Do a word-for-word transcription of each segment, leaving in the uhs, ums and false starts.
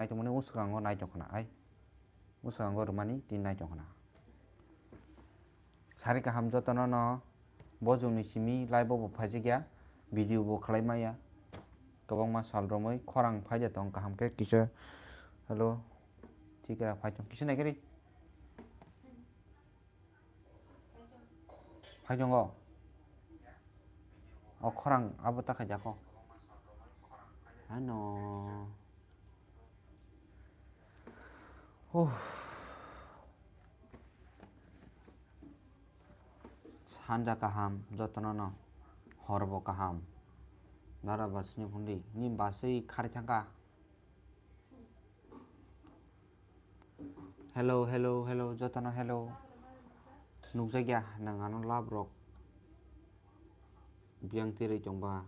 naitongmani o swkango naitong khna ai. O swkango rwmani tini naitong khna. Sari kaham jotono no bo jongni simi live bo phaijakya, video bo khlai maya. Kwbangma sal romwi khorang phai de tong kaham khe kisa. Hello. Thik khe phai tong kisa nai khe ri. Phai tongo. O khorang abo ta khaijak kho. Ano. Huh. Sanja kaham jotono no. Hor bo kaham. Dara basni phundi. Ni baswi khari thangkha. Hello, hello, hello, jotono hello. Nukjakya nang ano lab rok. Biyang tirwi tongba.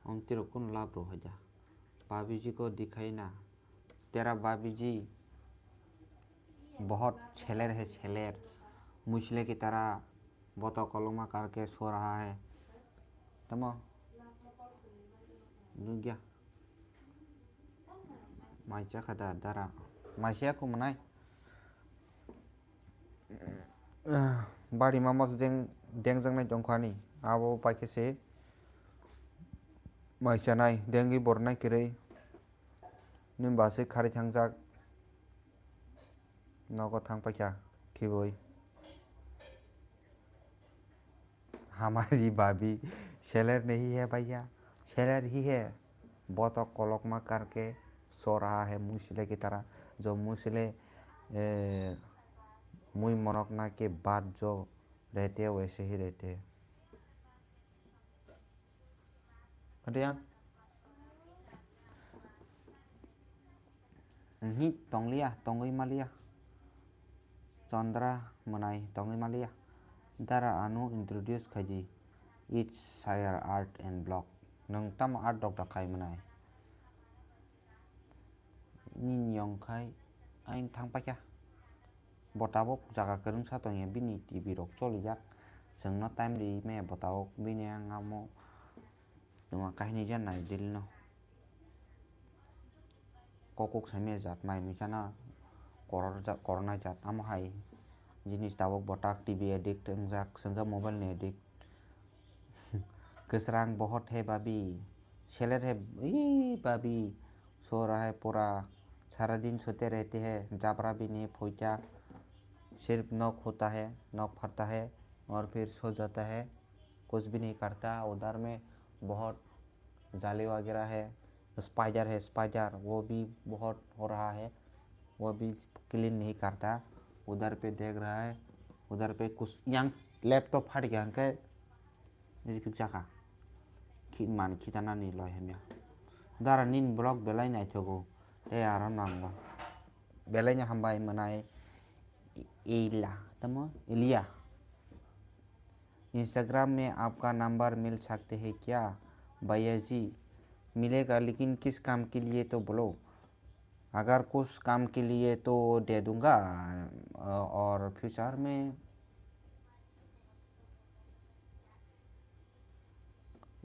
Om tirok kun lab rok haja. Babiji ko dikhai na. Tera babiji. Bahut seler hai seler. Musle ki tarah boto koloma karke so raha hai. Tamo. Nukya. Mai chakha da dara. Mai siya kho mwnai. Bari mama deng, dengjaknai tongkha ani. Abo paikhe se mai chanai, dengwi bornai kwrwi. Nini baswi khari thangjak. Nogo thang paikha khibui. Hamari bhabi, seler nahi hai bhaiya? Seler hi hai? Boto kolokma karke so raha hai, musle ki tarah. Jo musle, eh, mui monok na ke baat jo rehte hai, waise hi rehte hai. Kadiya? Nhi tongliya, tongwi maliya. Chandra mwnai tongwi maliya. Dara ano introduce khaidi. It's Shire Art and Blog. Nwng tamo art dok da khai mwnai? Nini yong khai aing thang paikha. Bo tabuk jaga kwrwngsa tongya, bini T V rok cholijak. Chwngno time ri maya bo tabuk bini ang amo tongma kahini jan nai daily no. Kokuk saimaya jat mai mui chana koror ja-, korona jat amo hai jinis tabuk bo tak T V addict wngjak, chwngkhe mobile ni addict. Kwsrang bahut hai bhabi, seler hai, ee bhabi, so raha hai pura, sara din sote rehte hai, jabra bhi nahi phoita, sirf nok hota hai, nok pharta hai, aur phir so jata hai, kuch bhi nahi karta, udhar mein bahut jali wagera hai, spider hai, spider, wo bhi bahut ho raha hai, wo bhi clean nahi karta, udhar pe dekh raha hai, udhar pe kuch, yang laptop phat gaya hwnkhe, Rifik chakha. Khi-, man khitanani loi hamya. Dara nini vlog belai naithogo. Tei aro nango. Belai no hambai mwnai. Eila. Tamo? Elia. Instagram में आपका नंबर मिल सकते हैं क्या भैया जी? मिलेगा, लेकिन किस काम के लिए तो बोलो। अगर कुछ काम के लिए तो दे दूंगा, अ, और फ्यूचर में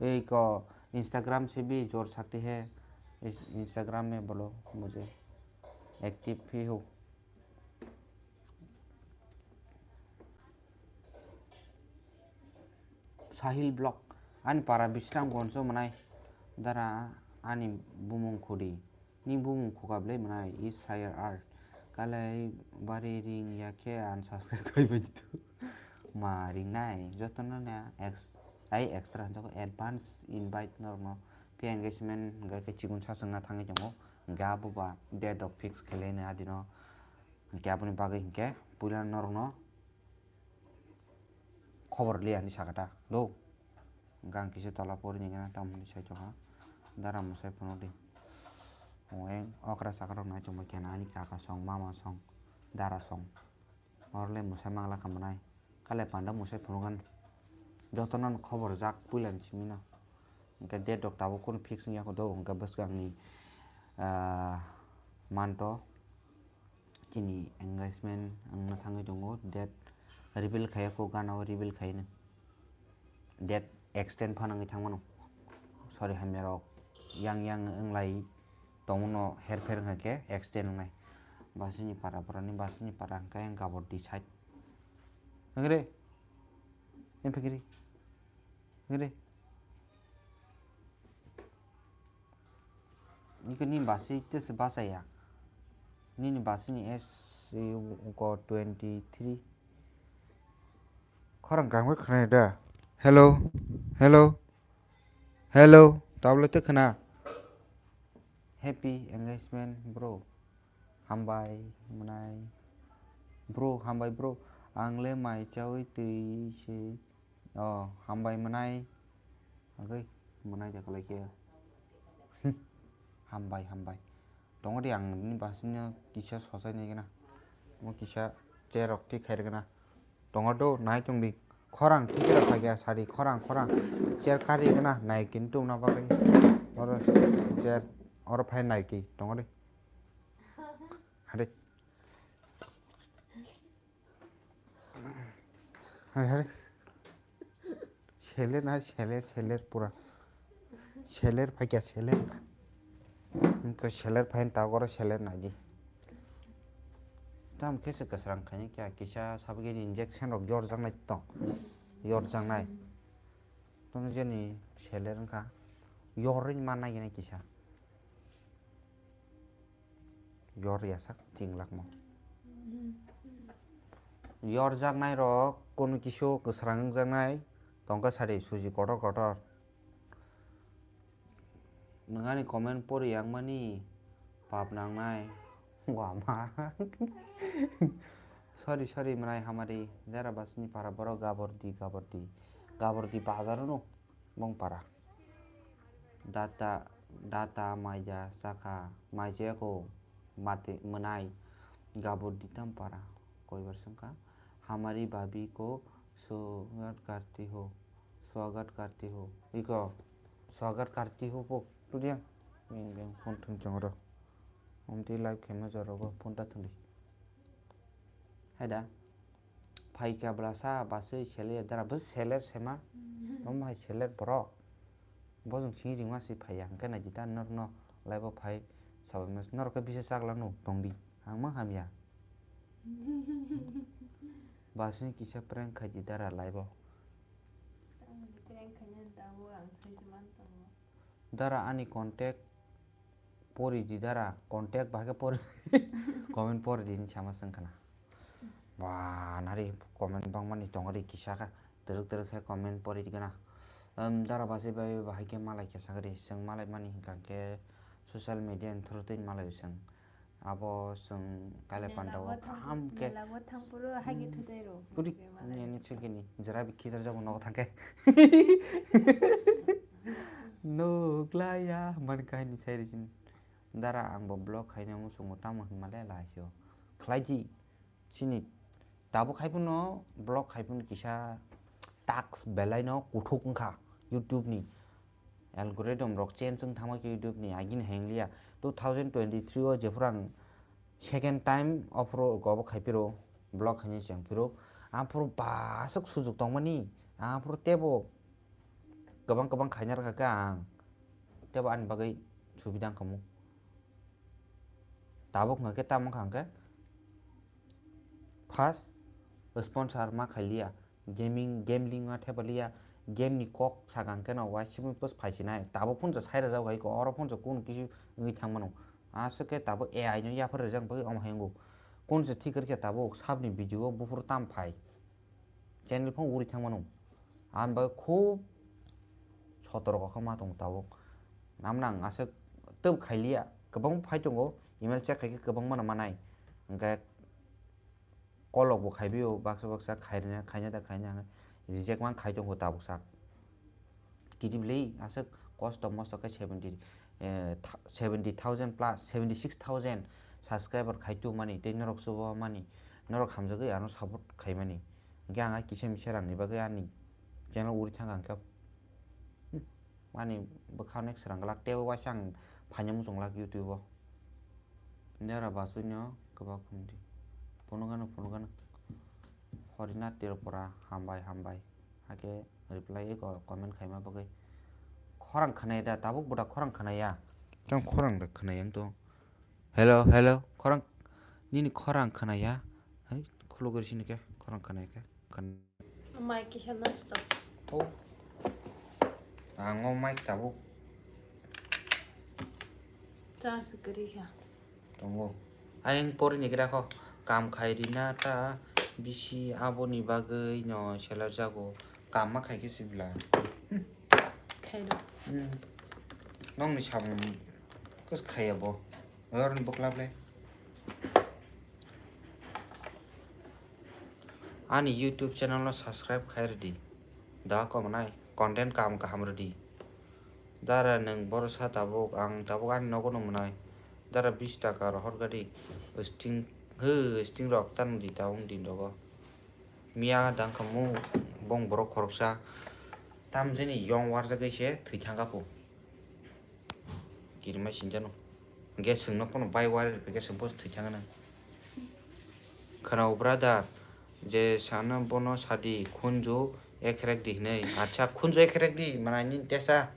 एक, अ, Instagram से भी जोड़ सकते हैं। इस Instagram में बोलो मुझे, एक्टिव भी हो। Sahil Block, ani para Bisramganj o mwnai dara ani bumung khudi. Ni bumung khuka belai mwnai, is Shire Art. Kalai bari ring ya khe unsubscribe khai bai ditu. Ma ring nai, jotono na ex-, ai extra hwnjago advance invite norokno. Phiya engagement hwnkhe khe chikon sachwngna thangwi tongo. Hwnkhe abo ba date rok fix khlai nai adino. Hwnkhe aboni bagwi hwnkhe puila norokno khobor liya hinwi sakha ta do. Gang kisa tola pori ni gana tamoni sai tongha. Dara mwsai phunukdi. Ong eng okra chakra rok nai tongbai khe na ani kaka song, mama song, dara song. Oro le mwsai mangla kha mwnai. Kale panda mwsai phunukgani. Jotono no khobor jak puila ni simi no. Hwnkhe date rok tabuk kunu fix wngya kho do, hwnkhe bwskang ni, ah, month o. Chini engagement wngna thangwi tongo, date reveal khaiya kho, gana o reveal khaino. Date extend phano wngwi thangmano. Sorry, hamya rok yang yang wnglai Tongmano herpher wngkha khe accident wngnai. Basini para borokni basini para hwnkhe gabor di side. Hwnkhe re? Hwnkhe re? Hwnkhe re? Nini basi tese bachaya. Nini basini S ko twenty three. Khorang kangwi khwnai da. Hello. Hello. Hello. Tablet khna. Happy engagement bro. Hambai mwnai. Bro, hambai bro. Ang le mai chawi twi se. Oh, hambai mwnai. Agwi mwnai de kwlai khe. Hambai, hambai. Tongo de ang nini basino kisa sosai nai gana. Mo kisa chair rok thik khai gana. Tongo do nai tong di. Khorang thik ra phai khe sari khorang, khorang. Chair kari gana nai kin tum na bagwi. Oro chair oro phai nai ki tongo de. Hade. Hai, hai. Seler na, seler, seler pura. Seler phai kya seler. Ko seler phai ta goro seler na di. Tam khe se kwsrang khaini kya kisa sabgini injection rok yor jaknai tong. Yor jaknai. Tong jeni seler wngkha. Yor ring ma nai gini kisa. Yor yasak chinglakmo. Yor jaknai rok kunu kisu kwsrang wngjaknai tongkha sari suji kotor kotor. Nwng ani comment pori yang mani pap nangnai. Wama. Sorry, sorry, mwnai hamari. Jara basni para borok gabor di, gabor di. Gabor di bazar no. Bongpara. Data, data maija chakha, maija ko mate mwnai gabur ditam para. Koibar songkha, hamari bhabi ko swagat karti ho, swagat karti ho. Iko, swagat karti ho po, tudiang. Beng beng phone thung chong ro. Omti live khema jorogo phone ta thungdi. Haida. Phaikha bwlasa baswi seler dara bo seler sema. Omo hai seler borok. Bo jong sini ringma si phaiya hwnkhe naidi ta norokno live o phai sabai mas norok khe bisa chakla no tongdi. Ang ma hamya. Basini kisa prank khaidi dara live o. Tamoni prank khaina tabuk ang sai se man tongo. Dara ani contact pori di dara, contact bahai khe pori comment pori di hinwi sama swng khna. Ba nari comment bangmani tongo ri kisa kha twrwk twrwk khe comment pori di gana. Em, dara basi bai bahai khe malai khe sakri swng malai mani hwnkha khe social media ni through twi malai swng. Abo chwng kailai panda o kaham khe. Mela bo thang phuru hagi thudai rw. Kudi nini chwngkini jera bi khitar jago nogo thangkhe. Nuklaya man kaini sai rijin. Dara ang bo vlog khaina muchungo tamo hinmale laisio. Khlaiji chini. Tabuk hai phano vlog khai phano kisa task belai no kuthuk wngkha YouTube ni algorithm rok change wng thangma khe YouTube ni agini henglia two thousand twenty three o jephuru ang second time ophuru gobo khai phiro vlog khaina cheng phiro aphuru baswk sujuk tongmani aphuru tebo kwbang kwbang khaina rwkha khe ang tebo ani bagwi subida wngkha mu tabuk hwnkha khe tamo wngkha hwnkhe first sponsor ma khailiya. Gaming, gambling ma thepaliya, game ni kok sakang khe no uaisukmung post phaisinai. Tabuk phunsa sai rwjak bai kho, oro phunsa kunu kisi wngwi thang mano. Aswk khe tabuk A I no yaphar rwjak bagwi omo hai wngo. Kunsa thik rwkhe tabuk sabni video o buphuru tam phai. Channel phano uri thang mano. Ang bai khub sotorko khe ma tongo tabuk. Namna ang aswk twb khailiya, kwbang phai tongo, email check khai khe kwbangma no manai. Hwnkhe kolok bo khai bio baksa baksa khairina khaina da khaina hwnwi reject man khai tongo tabuk sak. Kiti bwlwi aswk kosto mosto khe seventy, eh, tha-, seventy thousand plus, seventy six thousand subscriber khai tu mani tei norok chuba mani norok hamjagwi ano support khai mani. Hwnkhe ang a kisa misa rangni bagwi ani channel uri thang ang khe. Hmm. Ani bwkha nek srang glak tei waisa ang phaina muchung lak YouTube o. Dera bachwino kwbak hwndi. Phunukgano phunukgano. Horina Tripura hambai hambai. Hakhe reply eko comment khaima bagwi. Khorang khanai da tabuk buda khorang khanai ya. Tang khorang da khwnai ang to. Hello, hello, khorang. Nini khorang khwnaya. Hai, khulugri sini khe, khorang khwnaya khe. Khwn- Mai kisa nasta. Oh. Ang o mai tabuk. Charge kwrwi kha. Tongo. Ayang pori ni gira kho. Kam khai rina ta bisi aboni bagwi no selar jago. Kam ma khai khe sibla. Khairo. Hmm. Nongni samung kos khaya bo. Yorni bokla ble. Ani YouTube channel no subscribe khai rwdi. Da komonai content kaham kaham rwdi. Dara nwng borosa tabuk, ang tabuk ani nogo no mwnai. Dara bis taka rohor gadi. Sting, he, sting rok tang di tabuk din rogo. Miya dang khamu bong borok khoroksa. Tam jani yong warjagwi se thwi thangkha pu. Kirima sinjano. Hwnkhe chwngno phano bai wari rwkhe chwng phano thwi thangna. Khwnao brother, je sana bono sadi khunju ekhrek di hinwi. Acha khunju ekhrek di manani tesa.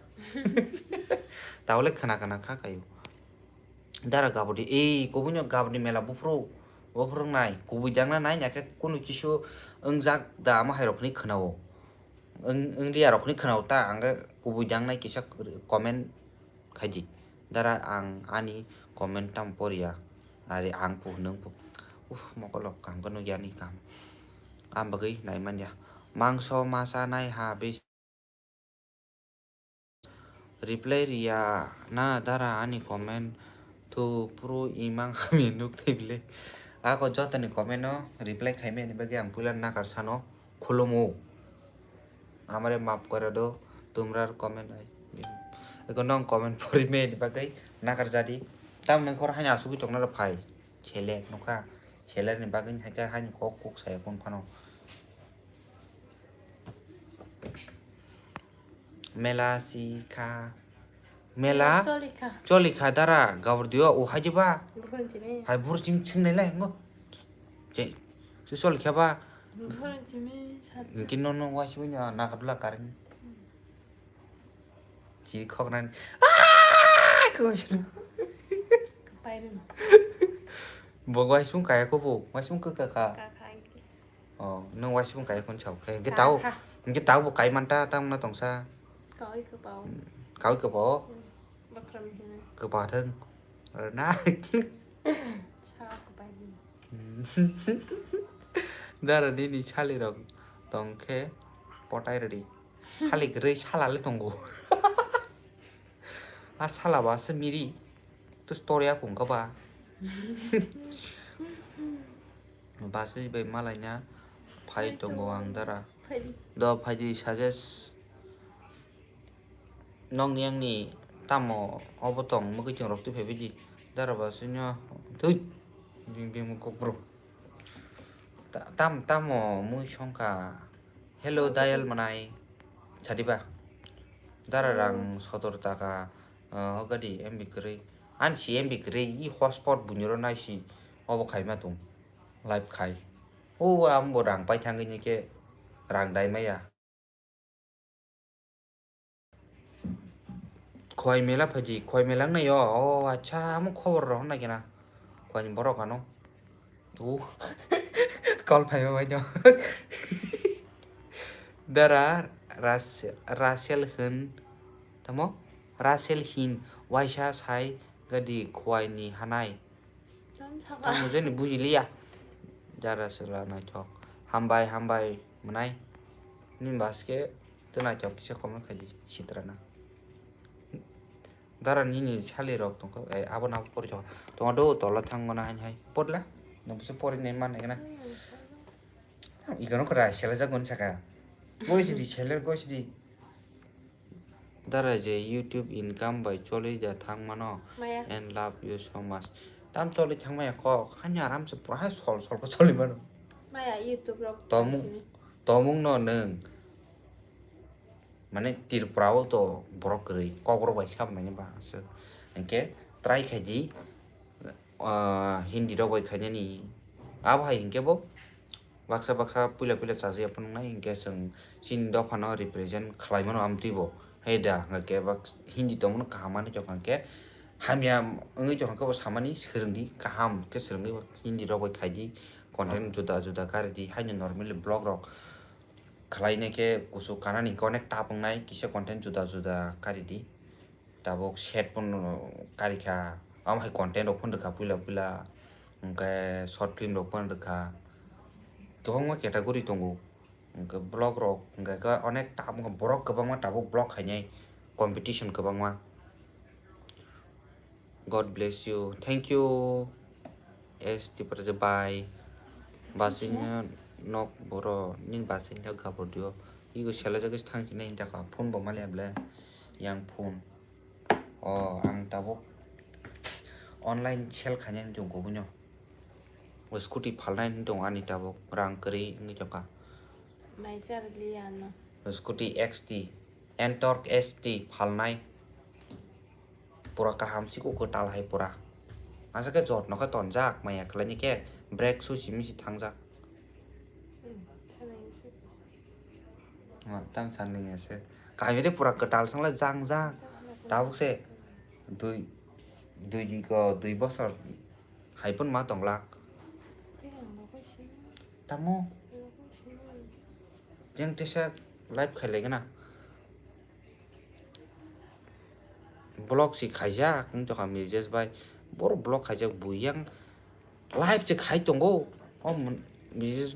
Taole khwna khwna kha kaio. Dara gabodi, ei, kubui no gabodi mela buphuru, buphuru nai, kubui dangna nai, nakhe kunu kisu wngjak da ama hai rokni khwnao. Wng, wngdi arokni khwnao ta, ang kubui dangnai kisa comment khaidi. Dara ang ani comment tam poriya, ari ang pu hwnung pu. Uf, mokolok kaham khe nukya ani kaham. Ang bagwi nai manya. Mangso masa nai ha bes- Reply riya na dara ani comment thu puro imang hamya nuk thai bile. Ako jotoni comment no reply khaimani bagwi ang puila nakar sano khulumu. Amare maaf kore do tumrar comment ai. Eko nong comment pori mani bagwi nakar jadi. Tam nang khor hani asugwi tongna phai. Chele nokha. Chele ni bagwi hai khe hani kok kok saya kon phano. Mela si kha. Mela. Choli kha. Choli kha dara gabor dio o hai ba. Bukhon chimi. Hai bur chim ching nai lai ngo. Che. Su choli kha ba. Bukhon chimi sat. Nkin no no wa si nya na kabla karing. Chi khok nan. Ah! Ko. Kapai rin. Bo wa sung kaya ko bo. Wa sung ka ka ka. Ka ka. Oh, nung waisung kai khon chau khe. Hingke tau, hingke tau bo kai manta, tang na tongsa. Kaui kapao. Kaui kapao. Bakram hina. Kapao thang. Na. Sa kapai ni. Dara nini sali rok tong khe potai rwdi. Sali kwrwi sala le tongo. A sala ba se miri. Tu story a kung ka ba. Basui bai malaina phai tongo ang dara. Do phaidi suggest nokni angni tamo obo tong mukui chwng rok twi phaibaidi dara basui no thui bing bing kok bro. Tam tamo mui songkha. Hello dayal manai sadiba. Dara rang sotor taka. Hogadi M B kwrwi. Ani si M B kwrwi i hotspot bunyoro naisi obo khaima tung live khai. O ambo rang pai thangwi ni khe rang dai maya. Khwai mela phaidi, khwai mela wngnai o. O acha, amo khobor rok hwnna khe na. Khwai ni borok ano. U. Call phai bai no. Dara Ras-, Rasel hwn. Tamo? Rasel hin waisa sai gadi khwai ni hanai. Tamo jani bujiliya. Dara sela naithok. Hambai, hambai, mwnai. Ni baske tw naithok kisa comment khaidi sitrana. Dara nini sali rok tongkha, eh, abo nabo pori tongkha. Tongo do tola thang mano hai hai. Porla? Nang bisa pori nai man nai gana. Igano kora sela jagon saka. Goi sidi, seler goi sidi. Dara je YouTube income bai choli ja thang mano. Maya. And love you so much. Tam choli thang maya kok. Hani aram se pura hai sol sol ko choli mano. Maya YouTube rok. Tomung, tomung no nung. Mane Tripura o to borok kwrwi kok rok bai sab nai ba se. Hingke try khai di. Ah, Hindi rok bai khainani. Abo hai hingke bo baksa baksa puila puila chajakya phunuknai hingke chwng chini dophano represent khlai mano amtwi bo. Hai da, hingke bak-, Hindi tongmano kaham manwi tongkha hingke Hamya wngwi tongkha khe bo samani swrwngdi, kaham khe swrwngwi Hindi rok bai khaidi, content juda juda karidi, haino normally vlog rok khlainai khe kuchuk kanani khe onek tough wngnai, kisa content juda juda karidi. Tabuk set phano karikha, amo hai content rok phano rwkha puila puila, hwnkhe short film rok phano rwkha, kwbangma category tongo. Hwnkhe vlog rok hwnkhe khe onek tabuk borok kwbangma tabuk vlog khainai, competition kwbangma. God bless you. Thank you. S T Praja bye. Basingya nok boro, nini basingya gabor dio. Igo selajak is thang sini hinta ka phone bo mali able. Yang phone. O, ang tabuk online sell khainai hinwi tongo kubui no. O scooty phalnai hinwi tongo ani tabuk, rang kwrwi wngwi tongkha. Mai char liya no. O scooty X T, Ntorq S T phalnai. Pura kaham siko kwtal hai pura. Asa khe jotno khe tonjak maya khlaini khe brake sui simi si thangjak. Hmm, thanai se. Ma, tang san nini ase. Kaham de pura kwtal songla jang jang. Tabuk se dui, dui ko, dui bosor hai phano ma tonglak. Tamo? Jeng tesa live khailai gana. Vlog si khaijak, wng tongkha Mirjes bai. Boro vlog khaijak, bui yang live se khai tongo. O mon-, Mirjes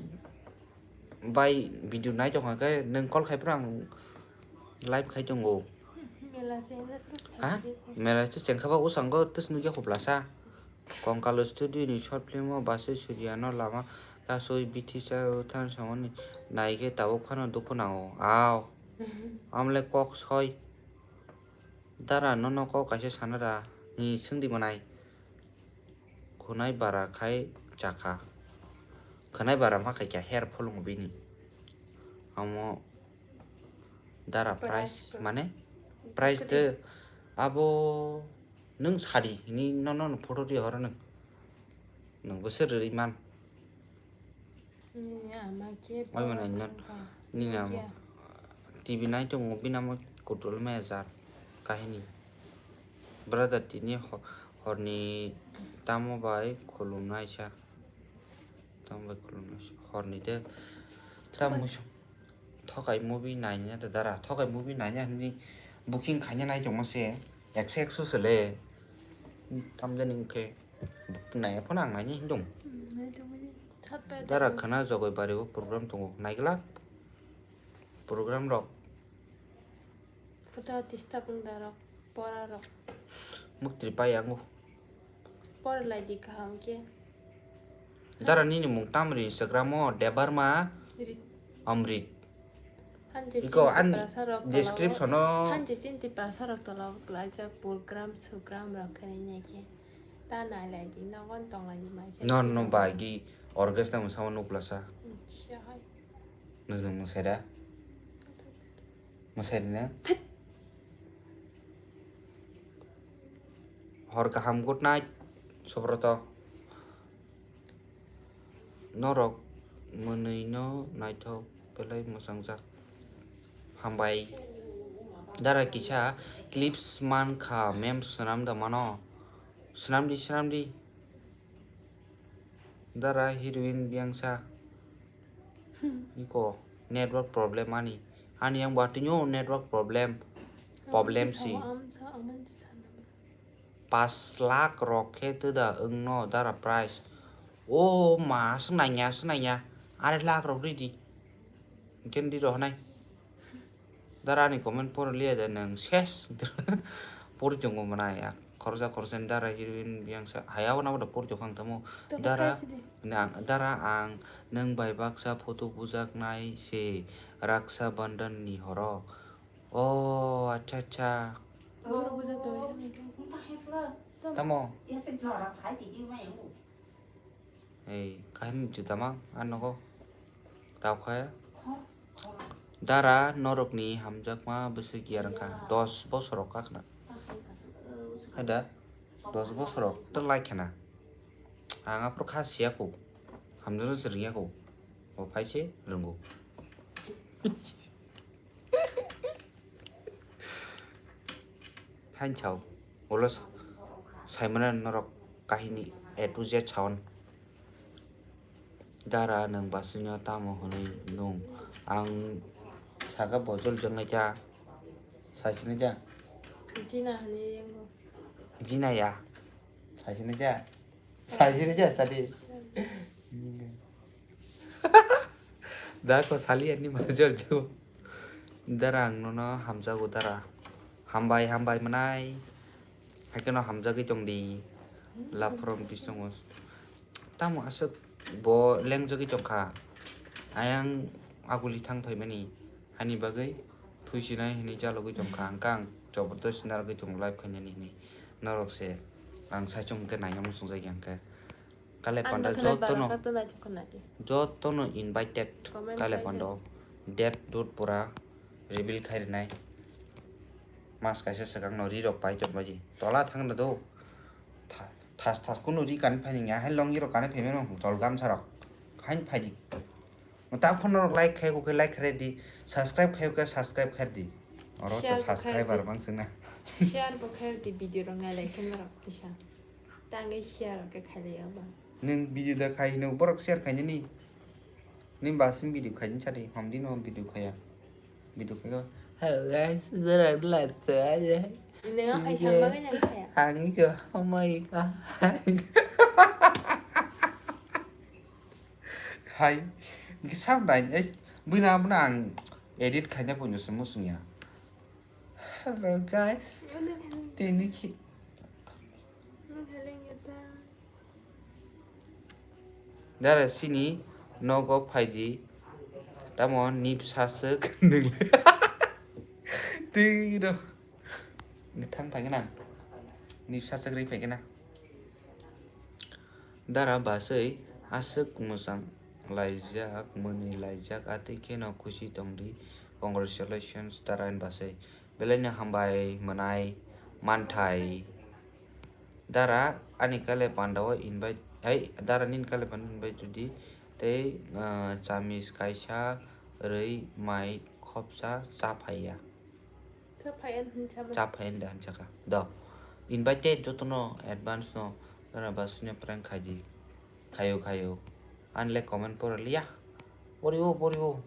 bai video nai tongkha khe, nwng call khai phano ang live khai tongo. Mela se wngkha tus Ha? Mela se chengkha ba usango tus nugya khuplasa. Kongkalo studio ni short film o Basui Surya no lama lasui bithi sa than samani nai khe tabuk phano dukhu nango. Aw. Amle kok soi. Dara nono kok kaisa sana da, ni swngdi manai. Khwnai bara khai chakha. Khwnai bara ma khai kya hair phulung bini. Amo dara price mane? Price de abo nwng sadi hini nono photo ri horo nwng. Nwng bwswk rwrwi man. Nini ama khe Oi mwnai non. Nini ama. T V nai tongo bini amo kutul mejar kahini. Brother tini ho-, horni tamo bai khulumnaisa. Tamo bai khulumnaisa. Horni de tamo thokai movie naina de dara. Thokai movie naina hini booking khaina nai tongma se. Ekso ekso sele. Tamjani wngkhe. Naiya phano ang naini hindung. Hmm, nai tongmani. Dara khana jogoi bari o program tongo. Naiglak program rok. Kota tista pung darok, pora rok. Muktri pai angu. Pora lai di kaham khe. Dara nini mung tamri Instagram o Debarma Rit. Amrit. Hanje Iko chini an tiprasa rok description tolao, o hanje chini tiprasa rok tolao klaijak program sugram rok khe nai khe. Ta nai lai di, nogon tong lai di mai se. No, no, ba gi orchestra mo sama nuk lasa. Hmm, siya hai. Nujung mo seda. Mo seda na? Thit. Hor kaham, good night, Subroto. Norok mwnwino naithok belai mwchangjak. Hambai. Dara kisa clips man kha, mem swnam da mano. Swnam di, swnam di. Dara heroine biyangsa. Iko network problem ani. Ani yang batinyo network problem. Problem si. Pas lakh rok khe twda wngno dara price. O ma, aswk nangya, aswk nangya. Arai lakh rok ridi. Hwnkhe ridi rohonai. Dara ani comment poro liya de nwng ses. Pori tongo mwnai ya. Khoroksa khoroksani dara heroine biyangsa. Haya abo nabo da pori tongkha ang tamo. Dara, dara ang nwng bai baksa photo bujaknai se Raksha Bandhan ni horo. O, acha, acha. Tamo? Ei, kahini juda ma, ang nogo. Tao khe. Dara norokni hamjakma bwswk ya wngkha, dos bosorok kakhna. Hai da, dos bosorok twk lai khena. Ang aphuru kha siya kho. Hamjakno se rwngya kho. Bo phai se rwngo. Thanchao. Ulo sa-, Saimano norok kahini A to Z saon. Dara nwng basino tamo hwnwi nung? Ang saka bo joljaknai kha. Saisinai kha. Jina hwnwi ringo. Jina ya. Saisinai kha. Saisinai kha sadi. Da ko sali ani ma jol jo. Dara ang nono hamjago dara. Hambai hambai mwnai. Haikhe no hamjagwi tong di. Laphurom bistongo. Tamo aswk bo lengjagwi tongkha. Ayang aguli thang phaimani. Ani bagwi thuisinai hinwi chalogwi tongkha. Hwnkhe ang jabardast narwgwi tongo live khainani hinwi. Norok se ang saichung khe naina muchungjagwi hwnkhe. Kale Ang panda nokhe nai jotono, bara kato nai thok nai. Jotono invited. Comment Kale khai pando. Date dut pura reveal khai rinai. Mas kaisa swkang no ri rok pai tong bai. Tola thang na do. Tha-, thas thas kuno ri kan phai nya hai long iro kan phai meno tol gamsa rok. Khain phai di. Ta phone rok like khai ko khe like khai di. Subscribe khai ko khe subscribe khai di. Oro to Share bo khai subscriber di. Bang sina. Share bo khai di video rok nai lai khe norok kisa. Tangwi share khe khailai ya ba. Nwng video da khai hino borok share khainani. Nwng ba sim video khaini sadi, hom dino video khaya. Video khaya. Hello guys, jora live se aje. Nwng khai Ye. Hamba gani khaya. Ang ikho, oh my god. Khai, ki sound line, eh, buina, buina ang edit khaina puno se musung ya. Hello guys. Tini ki. Dara sini nogo phaidi. Tamo nip saswk nung. Tiro. Nithang phaikhe nang. Nip saswk ri phaikhe nang. Dara baswi aswk mwchang laijak, mwnwi laijak, atwi kheno khusi tongdi. Congratulations, Dara ni baswi. Belai no hambai mwnai manthai. Dara ani kale panda o invite, ai, Dara nini kale panda invite rwdi. Tei, ah, chamis kaisa rwi mai khopsa cha phaiya. Cha phaiya hinwi sama. Cha phaiya hinwi hinwi sakha. Do. Invited jotono advance no. Dara baswino prank khaidi. Khayo, khayo. Anle comment poraliya. Pori o, pori o.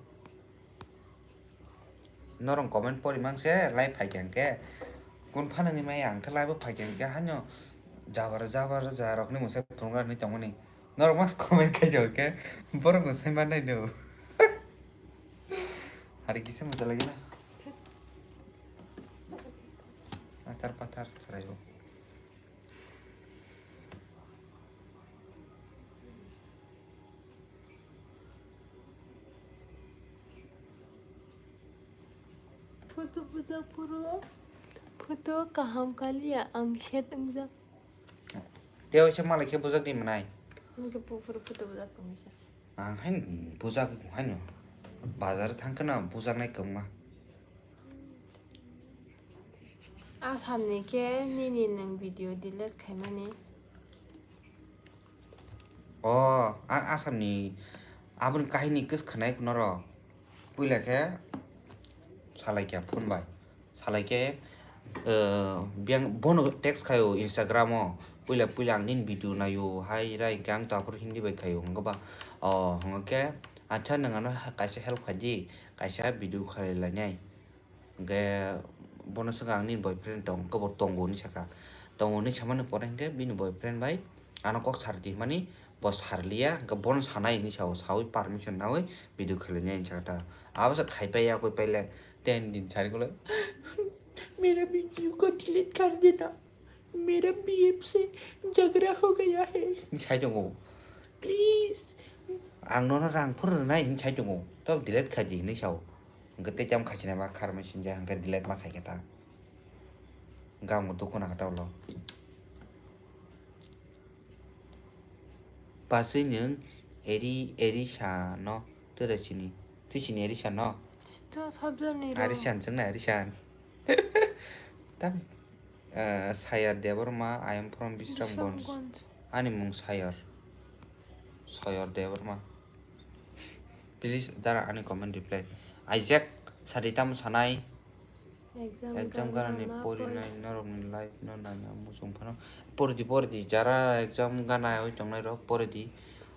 Norok comment pori mang se live phai khe hwnkhe. Kun phano ni mai ang khe live phai khe hwnkhe hanyo jabar jabar ja rok ni mungsa phunukna hinwi tongmani. Norok mas comment khai jor khe borok no sai mannai no. Hari kisa mujal lagi na. Atar patar chwrai bo. Photo bujak phuru, photo kaham kaliya ang set wngjak. Tei waisa malai khe bujak di mwnai. Ang khe buphuru photo bujak tongmisa. Ang haino bujak haino bazar thang kheno bujaknai kwbangma. Asamni khe nini nwng video delete khaimani. O, ang Asamni aboni kahini kwswkhanai norok. Puila khe salai khe phone bai. Salai khe, eh, biyang bono text khaio Instagram o. Puila, puila ang nini video naio hai rai khe ang to aphuru Hindi bai khaio. Hwnkhe ba, o, hwnkhe, acha nwng ano kaisa help khaidi, kaisa video khalai lainai. Hwnkhe bono swkang ang nini boyfriend tong, khe bo tongo hinwi sakha. Tongo hinwi samani pore hwnkhe bini boyfriend bai ano kok sardi hwnmani bo sarliya, hwnkhe bono sanai hinwi sao, saui permission naui video khwlainai hinwi sakha ta. Abo se khaipai ya koi paile ten din sari kole, "Mera video ko delete kar dena." Mera B F se jhagda ho gaya hai. Hinwi sai tongo. Please. Ang nono rang phuru rwnai hinwi sai tongo. Tok delete khaidi hinwi sao. Hwnkhe tei tamo khaichina ma kharmai sinjak hwnkhe delete ma khaikhe ta. Hwnkhe ang bo dukhu nangkha ta ulo. Pasui nwng eri, eri sano tei da sini. Tei sini eri sano. To sabjani ro. Ari san chwngna ari san. Tam, eh, Sayar Debbarma, I am from Bisramganj. Bisramganj. Ani mung Sayar. Sayar Debbarma. Please dara ani comment reply. Isaac, sadi tamo sanai. Exam Exam ganani ganani ma porinai pori- norokni life no nangya muchung phano. Poridi, poridi, jara exam gana oi tongnai rok poridi,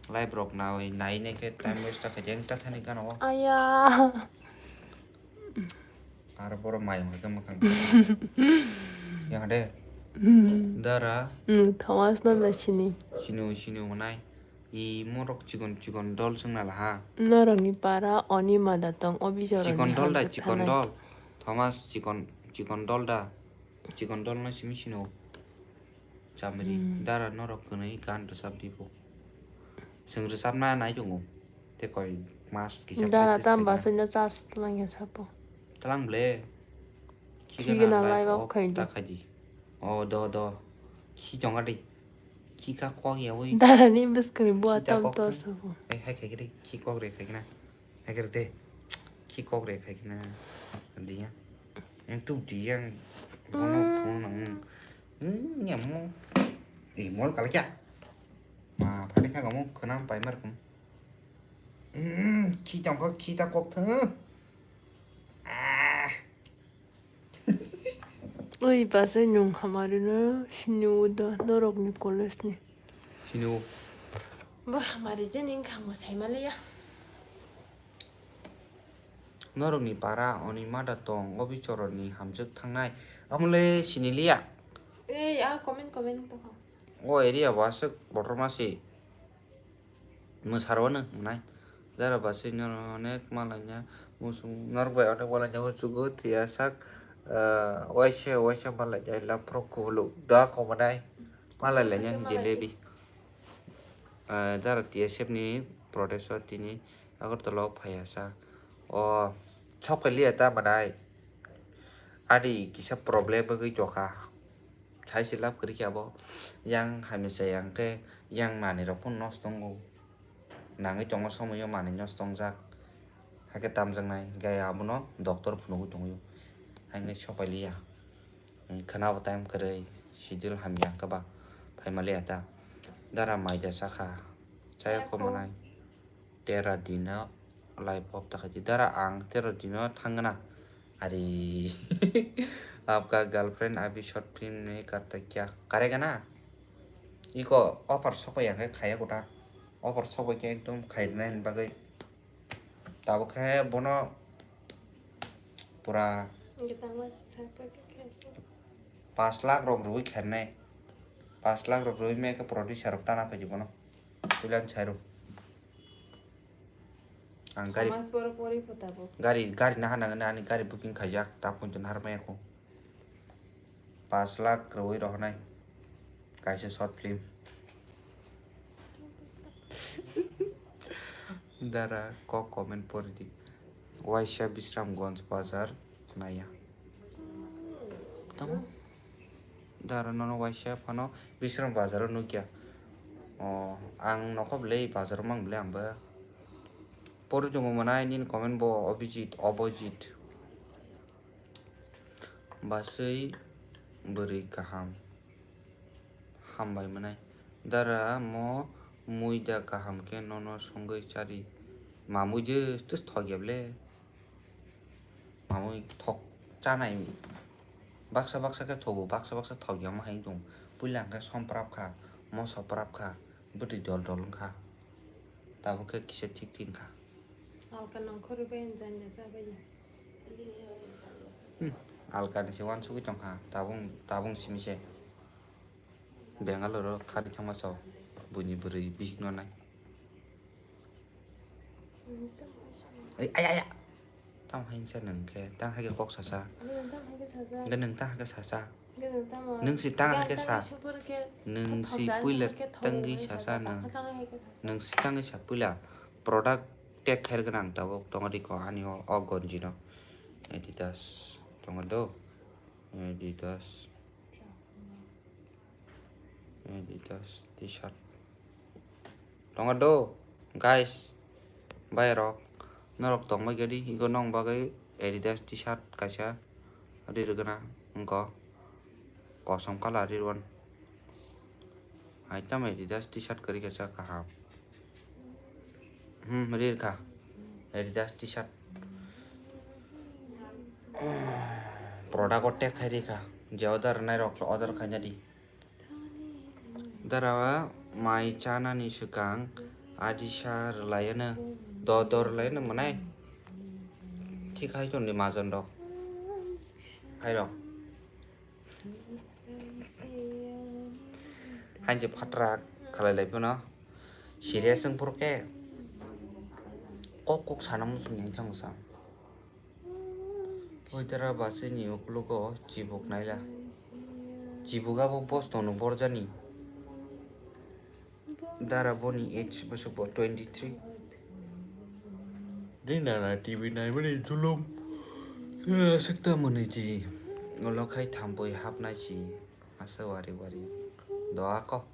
live rok nawi nai nai khe time waste ta khaidi ang ta thani gana o. Aya. Aro boro mai hoi khe mwkhang. Yang de. Hmm. Dara. Hmm, Thomas no da sini. Sini, sini manai. I morok chikon chikon dol swngna laha. Norokni para oni mada tong, o bichoroni chikon dol da, hamjak chikon thanai. Dol. Thomas chikon, chikon dol da. Chikon dol no simi sino. Chamri, hmm. Dara norok kwnwi gan rwchap di bo. Chwng rwchapna nai tongo. Tei koi mas kisa dara practice tam khaina. Basai na charge tlang ya sapo. Tlang ble. Khi gana lai bab khai di. Ta khai di. O do do. Khi chonga di. Khi kha kok ya wi. Dara ni bwskang ni bua tam tor sapo. Ai hai khai di. Khi kok re khai na. Hai khai de. Khi kok re khai na. Di ya. Yang tu di yang. Bono phone nang. Hmm, nyamo. Ih, mol kala kya? Ma, phani kha kamu khanam paimar kum. Hmm, khi tong kho, khi ta kok thang. Ah. Oi, basa nyung hamari no, sini uda, norok ni college ni. Sini u. Bo hamari je ning khamu sai male ya. Norokni para oni mada tong, o bichoroni hamjwk thangnai. Amole siniliya. Ei, a comment, comment tongkha. O area bo aswk botorma si. Mwsarwano wngnai. Dara basi noro onek malaina musung, norok bai onek malaina musugo thwiya sak, ah, waisa, waisa malaina laphro kubuluk da komonai. Malai laina jelebi. Ah, dara T S F ni protest o tini Agartala o phaiya sa. O, sok phailiya ta manai. Ani kisa problem wngwi tongkha. Saise lab kwrwi khe abo. Yang hamya chaya hwnkhe yang manwi rok phano nosto wngo. Nangwi tongo somoio manwi nosto wngjak. Hakhe tamjaknai. Gai abono doctor phunugwi tongwio. Haino sok phailiya. Khwnabo time kwrwi, schedule hamya hwnkhe ba phaimaliya ta. Dara maida chakha, chaya kho manai. Tera dino live off ta khaidi. Dara ang tera dino thangna. Ari, apka girlfriend abhi short film nahi karta kya? Karega na? Iko offer sokoi ya khe khaya kota. Offer sokoi khe ekdom khairina hin bagwi. Tabuk khe bono pura pas lakh rok rwui khairnai. Pas lakh rok rwui me khe producer rok tana phaidi bono. Puila ni sai rw. Ang gari, gari, gari naha nangani ani gari booking khaijak, ta poito nahar maya kho. Pas lakh rwui rohornai. Kaisa short film. Dara kok comment pori di. Waisa Bisramganj bazar naya. Tamo? Dara nono waisa phano Bisram bazar o nukya. O, ang nokho bwlai bazar o mang bwlai ang ba. Pori tongo mwnai nini comment bo Abhijit, Abhijit. Baswi bwrwi kaham. Hambai mwnai. Dara mo mui da kaham khe nono songwi chari. Ma mui de tus thok ya ble. Ma mui thok chanai. Baksa baksa khe thogo, baksa baksa thok ya ma hai tong. Puila hwnkhe som prap kha, moso prap kha, bwtwi dol dol wngkha. Tabuk khe kisa thik thik wngkha. Alka nongkhorwi bai janja chabai. Hmm, alkani se uansugwi tongkha, tabung, tabung simi se. Bangalore o khari thangma sao, buini bwrwi bihikno nai. Ai, ai, ai, ai. Tamo hai wngsa nwng khe, tang hai khe kok sasa. Hwnkhe nwng tang hai khe sasa. Nwng si tang hai khe sa. Nwng si puila tangwi sasa nwng. Nwng si tangwi sa puila. Product tag kher gwnang tabuk tongo di ko ani o, o gonji no. Adidas tongo do. Adidas. Adidas t-shirt. Tongo do, guys. Bai rok. Norok tongbai gadi, igo nong bagwi Adidas t-shirt kaisa. Ri rwgwna wngkho. Kosom colour ri rwgwna. Hai tamo Adidas t-shirt kwrwi kaisa kaham. Hmm, ri rwkha. Adidas t-shirt. Product o tag khai rikha. Je order nai rok order khaina di. Dara mai chanani swkang adisa rwlaiano, do do rwlaiano mwnai. Thik hai tongdi majon rok. Hai rok. Hainse phatrak khalai lai phano serious wng phuru khe kok kok sana muchung yang thang sa. Oi dara bwswini uklogo chibuk naila. Chibuk abo bos tongno borjani. Dara boni age bwswk bo twenty three. Ri nana T V naimani julum. Swkta mwnwi ji. Ulo khai thambwi hapnai si. Asa wari wari. Doa ko.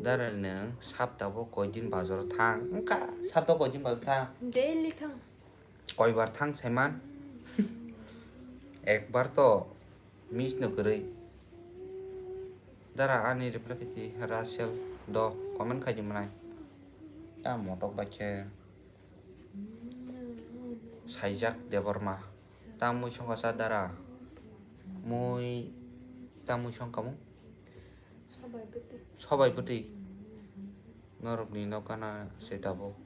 Dara nwng saptabo koidin bazaro thang. Wngkha saptabo koidin bazaro thang. Daily thang. Koibar thang saiman. Ekbar to miss no kwrwi. Dara ani reply khaidi Rachel do comment khaidi mwnai. Ta motok bai khe saijak Debbarma. Ta mui songkha sa dara. Mui ta mui songkha mu. Sobai bwtwi. Norokni nokana se tabuk.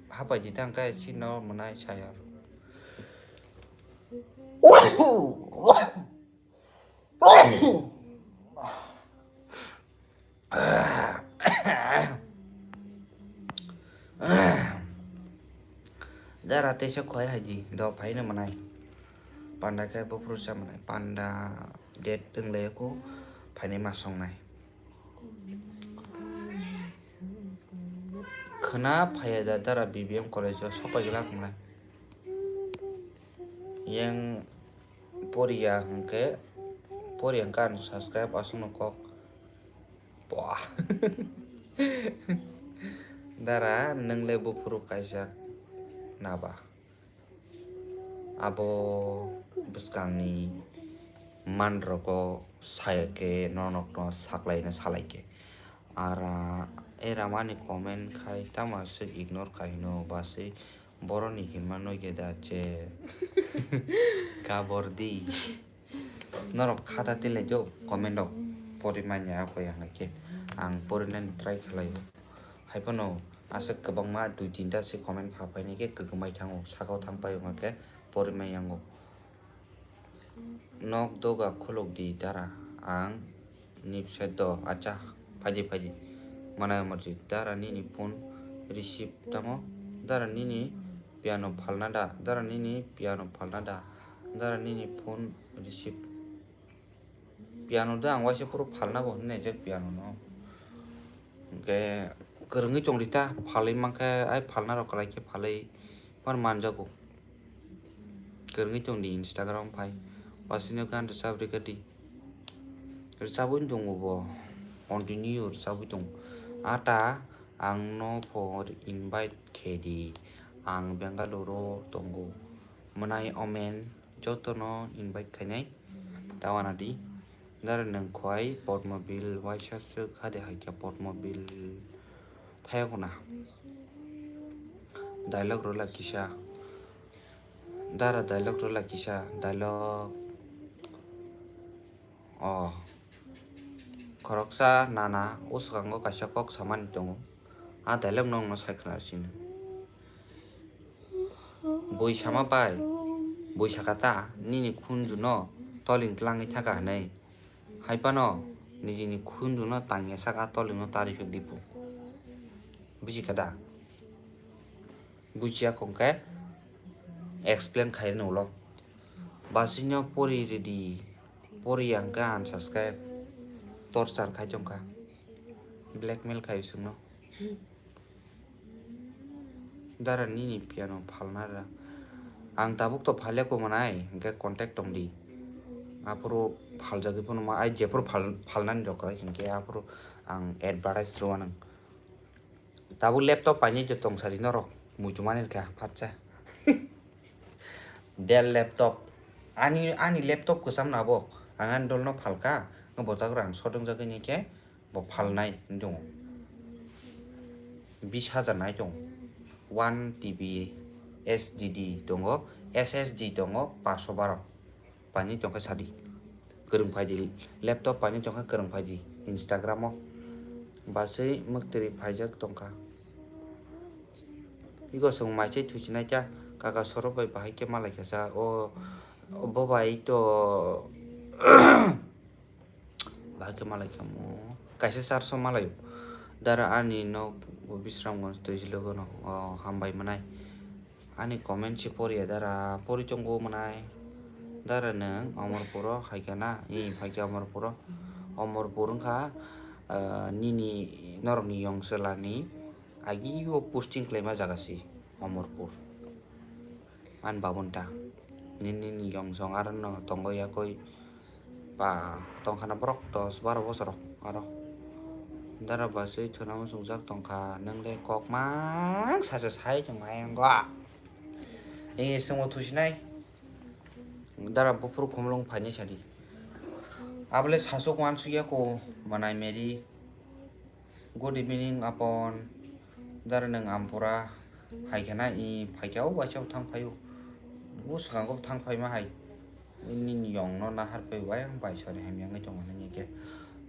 Hapai di tang khe chino mwnai saya. Dara teisa khoi hai di do phaino mwnai. Panda khe buphuru cha mwnai. Panda date wng lai ko phainai ma songnai. Khwna phaiya da dara B B M college o sopai glak mwnai. Yang poriya hwnkhe poriya hwnkhe ang subscribe aswkno kok. Boah. Dara nwng le buphuru kaisa naba. Abo bwskangni manrogo saya khe nonokno saklaina salai khe. Ara era mani comment khai tamo aswk ignore khai no baswi boroni hinma nugya da che. Kabor di. Norok khata tilai do comment rok pori manya ako yang hai khe ang porinani try khlai o. Hai phano aswk kwbangma dui tinta se comment pha phainai khe kwkmai thango, sakao thang pai wngkha khe porimai yango. Nok doga khuluk di dara, ang nipset do, acha, phaidi phaidi. Manai morjit dara nini phone receive tamo, dara nini piano phalna da, dara nini piano phalna da, dara nini phone receive. Piano da ang waisa phuru phalna bo hwnwi naijak piano no. Hwnkhe kwrwngwi tong di ta, phalwi mankhe ai phalna rok kwlai khe phalwi phano manjago. Kwrwngwi tong di Instagram phai. Wasino gan rwchap rwkha di. Rwchabwi tongo bo. Continue rwchabwi tongo. Ata ang no pho invite khe di. Ang Bengaluru tongo. Mwnai omen jotono invite khainai. Tawana di. Dara nwng khwai Potmobil waisa swk hade hai khe Potmobil thayakuna. Dialogue rwla kisa. Dara dialogue rwla kisa. Dialogue. Oh. Khoroksa nana o swkango kaisa kok samani tongo. A dialogue no wngno sai khna sini. Bui sama bai, bui saka ta, nini khunju no toling tlangwi thaka hwnwi. Hai phano nijini khunju no tangya saka toling no tari phik dipu. Buji kha da? Bujiya kong khe explain khai rwno ulo. Basino pori rwdi, pori yang khe unsubscribe, torchar khai tong kha. Blackmail khai chwngno. Dara nini piano phalna da. Ang tabuk to phalya ko manai, hwnkhe contact tong di. Aphuru phaljagwi phano ma, ai jephuru phal-, phalnani rok kwlai hinkhe aphuru ang advertise rw anw. Tabuk laptop painai de tong sari norok, muitu mani kha phatsa. Dell laptop. Ani, ani laptop kwcham na bo. Ang ani dolno phalka, bo tak rang sodong jagwi ni khe. Bo phalnai tongo. Bis hajar nai tongo. One T B S D D tongo, S S D tongo paanch sho baro. Painai tongkha sadi. Kwrwng phaidi, laptop painai tongkha kwrwng phaidi. Instagram o basui mwktwrwi phaijak tongkha. Iko chwng mai chai thuchinai kha, kaka sorok bai bahai khe malaikha sa o, bo bai to bahai khe malaikha mo kaisa charso malaio. Dara ani nok bo Bisramganj twi logo no, o, hambai mwnai. Ani comment se poriya dara, pori tongo mwnai. Dara nwng Omorpuro hai khe na? I phai khe Omorpuro. Omorpur wngkha, ah, nini norokni yong chwlani agio posting khlaima jaga si Omorpur. Ani babon ta. Nini, nini yong song aro no tongo yakoi. Ba, tongkhana borok dos baro bosor rok aro. Dara basui thwna muchungjak tongkha, nwng le kok mang sacha sai tongkha yango. E, chwngbo thusinai. Dara buphuru khumulwng phainai sadi. Abole sasuk wansuk yako, manai meri. Good evening, Apon. Dara nwng Ampura hai khe na, i phai khe o waisa thang phaio. O swkango thang phaima hai. Nini yong no nahar pai wayang bai sori hamya wngwi tongo nini khe.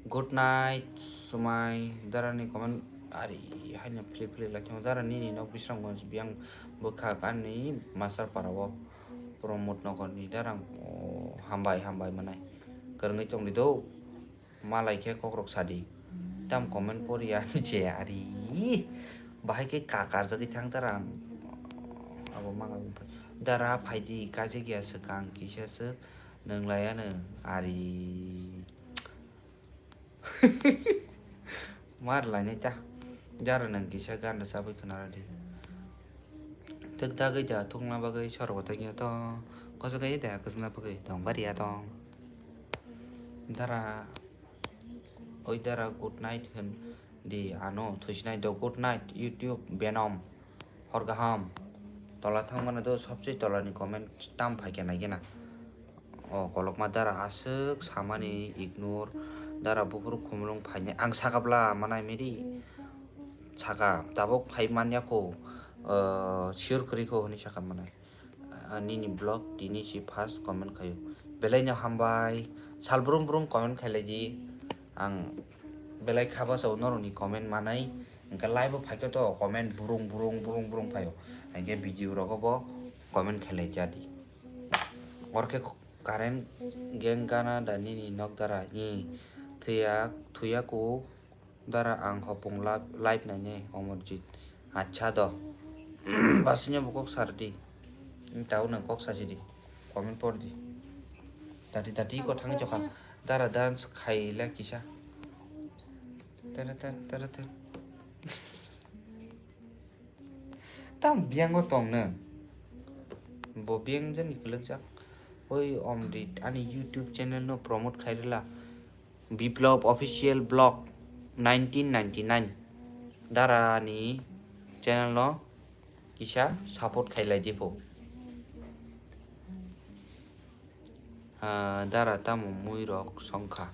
Good night, Sumai. Dara ni comment ari haino philip philip lai tongo. Dara nini nok Bisramganj biyang bwkhak ani master para o. Pramod Nagar ni dara, o, hambai, hambai mwnai. Kwrwngwi tongdi do. Malai khe kokrok sadi. Tam comment poriya ni je ari. Bahai khe ka karjagwi thang dara. Abo mangwi dara phaidi kajagya swkang kisa swk nwng laiya no ari. Mar lainai ta. Dara nwng kisa ganda chabwi khwnaradi. Thwk dagwi da thwkna bagwi sorok tongya tong. Koso khe da kwchwngna bagwi tong bariya tong. Dara, oi dara, good night hwn di ano thusinai do. Good night, YouTube Venom. Hor kaham. Tola thangmano do, sobse tola ni comment tam phai khe nai gena. O kolokma dara aswk samani ignore. Dara buphuru khumulwng phainai. Ang saka bla manai miri. Saka tabuk phai manya ko. Sure kwrwi ko hwnwi saka manai. Ah, nini vlog tini si first comment khaio. Belai no hambai. Sal brum brum comment khailai di. Ang belai khaba sao norokni comment manai. Hwnkhe live o phaikhe to comment burung burung burung burung phaio. Hwnkhe video rogo bo comment khailai jadi. Orkhe current gang gana da nini nok dara. Ni thuya thuya ku. Dara ang hopung lab-, live nainai Omorjit. Acha do. Basino bo kok sar di. Tao nang kok saji di. Comment por di. Tati tati ko thang jokha. Dara dance khaila kisa. Tara tar, tara tar. Tam biyango tong nang. Bo biyang jani kwlwkjak. Oi Omrit ani YouTube channel no promote khairila. Biplab Official Vlog nineteen ninety-nine dara ni channel no kisa support khailai di pho. Ah, dara tamo mui rok songkha.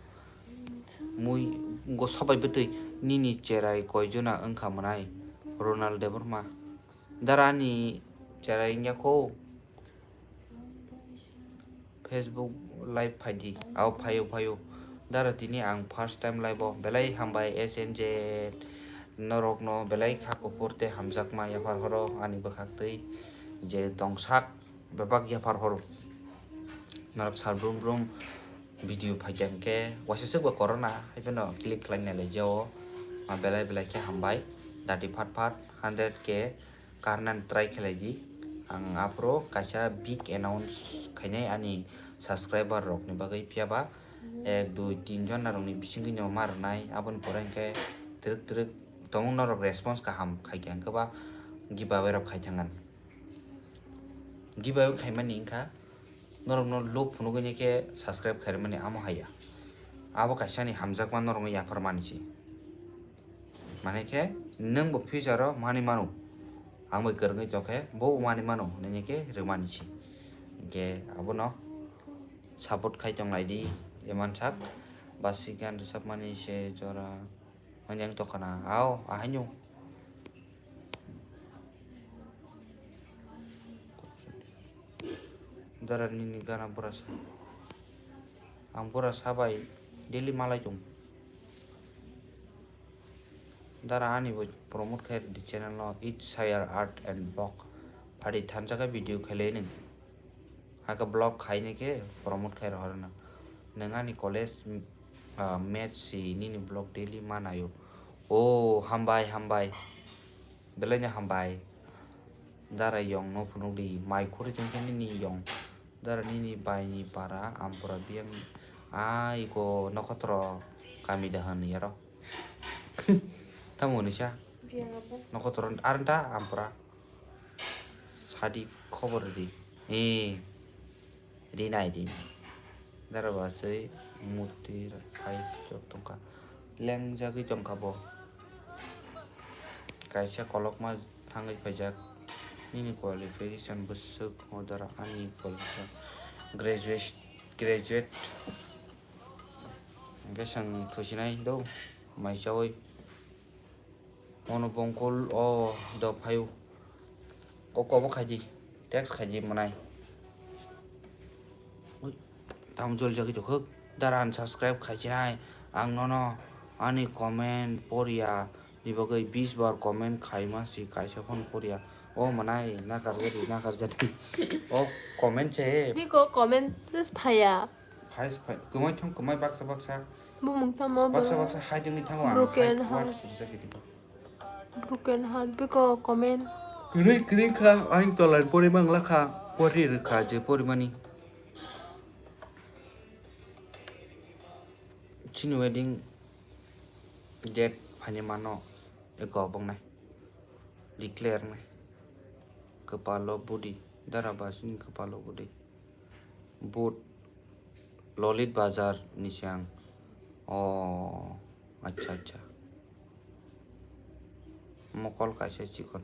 Mui go sobai bwtwi nini cherai koijona wngkha mwnai Ronald Debbarma. Dara ni cherai wngya kho. Facebook live phaidi, ao phaio phaio. Dara tini ang first time live o, belai hambai S N Z norokno belai kha kuphur tei hamjakma yaphar horo ani bwkhak twi je tongsak bebak yaphar horo. Norok sal brum brum video phaikha hwnkhe waisa swk bo corona haiphano click khlai nai lai jao. Ma belai belai khe hambai dati phat phat hundred K karnan try khlai di. Ang aphuru kaisa big announce khainai ani subscriber rokni bagwi, phiya ba ek dui tin jona rokni bisingtwi no ma rwnai, aboni pore hwnkhe twrwk twrwk tongmung norok response kaham khaikha hwnkhe ba giveaway rok khai thangkha. Giveaway khaimani wngkha norokno lob phunugwi khe subscribe khairwmani amo haiya. Abo kaisa ni hamjakma norokno yapharmani se. Mane khe nwng bo future o manwi mano. Ang bai kwrwngwi tongkhe bo manwi mano hinwi khe rwmani se. Hwnkhe abono support khai tong lai di, eman sak basik gan rwchapmani se jora. Manyang tokana, ao, ahaino. Dara nini gana bura sa. Ang bura sa bai daily malai tong. Dara ani bo promote khai di channel no, It Share Art and Vlog. Phadi thansa khe video khailai nung. Hakhe vlog khaini khe promote khai rohor no. Nung ani college, ah, match si nini vlog daily manayo. Oh, hambai, hambai. Belai no hambai. Dara yong no phunuk di. Mai khuri jeng khe nini yong. Dara nini bai ni para ampura biyang. Ah, iko nokotro kami da han yaro. Tamo ni sa? Biyang abo. Nokotro arnta ampura. Sadi khobor di. Eh. Rinai rinai. Dara basui murti hai chok tongkha. Lengjagwi tongkha bo. Kaisa kolokma thangwi phaijak. Nini qualification bwswk o dara ani qualification graduate, graduate. Hwnkhe chwng thusinai do, mai chaui. Ono bongkol o do phaio. O kobo khaidi, text khaidi mwnai. Ui, tamo jol jagwi tongkha. Dara unsubscribe khaichinai. Ang nono ani comment poriya ni bagwi bis bar comment khaima si kaisa phone poriya. O mwnai nakarjadi, nakarjadi. O comment se. Biko comment just phaya. Hai se phai, kwmai thang kwmai baksa baksa. Bumung tamo bo. Baksa baksa hai dengwi thango ang. Broken hai heart. Word swijak di. Broken heart biko comment. Kwrwi kwrwi kha ang tolai pori mang lakha. Pori rwkha je porimani. Chini wedding date phaini mano eko obongnai declare nai. Kwpalo budi, dara basini kwpalo budi. But Lolit Bazar ni se ang. Oh, acha, acha. Mokol kaisa chikon.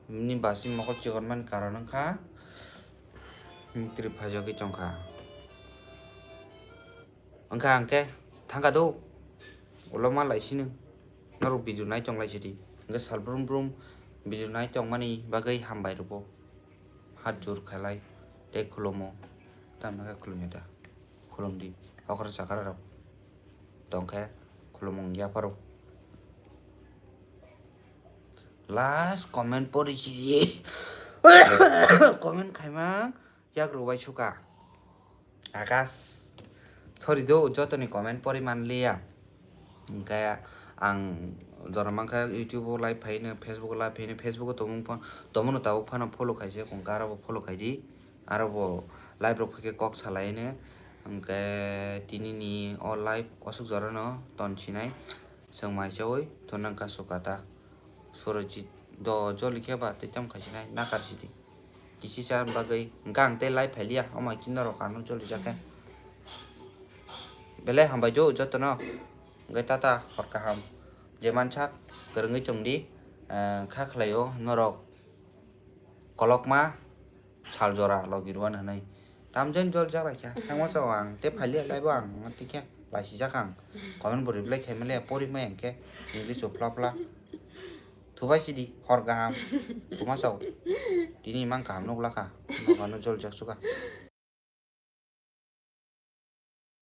Ni basi mokol chikon mani karon wngkha. Trip phaijagwi tongkha. Wngkha hwnkhe thangkha do. Ulo ma lai sino. Norok video nai tong lai sidi. Hwnkhe sal brum brum video nai tong mani bagwi hambai rwbo. Hat jur khalai tei khulumo. Tamni khe khulumya da. Khulumdi. Okra chakra rok tongkhe khulumung yapharo. Last comment pori chiri. Comment khaimang yak rwbai suka. Akash. Sorry do, jotoni comment pori manliya. Hwnkhe ang jora mankha YouTube o live phaino, Facebook o live phaino, Facebook o tongmung pha-, tongmano tabuk phano follow khaijak, hwnkhe aro bo follow khaidi. Aro bo live rok phaikhe kok salaino. Hwnkhe tinini o live osuk jorano ton sinai. Chwng mai chaui tonang kasu kata. Surojit do joli khe ba tei tamo khai sinai nakar sidi. Kisi cha bagwi hwnkhe ang tei live phailiya, omo hai khe norok ano jolijak khe. Belai hambai do jotono. Hwnkhe tata hor kaham. Je mansak kwrwngwi tongdi, eh, kha khlaio norok kolokma sal jora logi rwani hwnwi. Tamjani jolijak lai kha. Thangma sao ang tei phailiya live o ang tei khe laisijak ang. Comment bo reply khaimaliya pori maya hwnkhe English o phla phla. Thubai sidi, hor kaham. Tuma sao. Tini mang kaham nuk lakha. Nokano jolijak suka.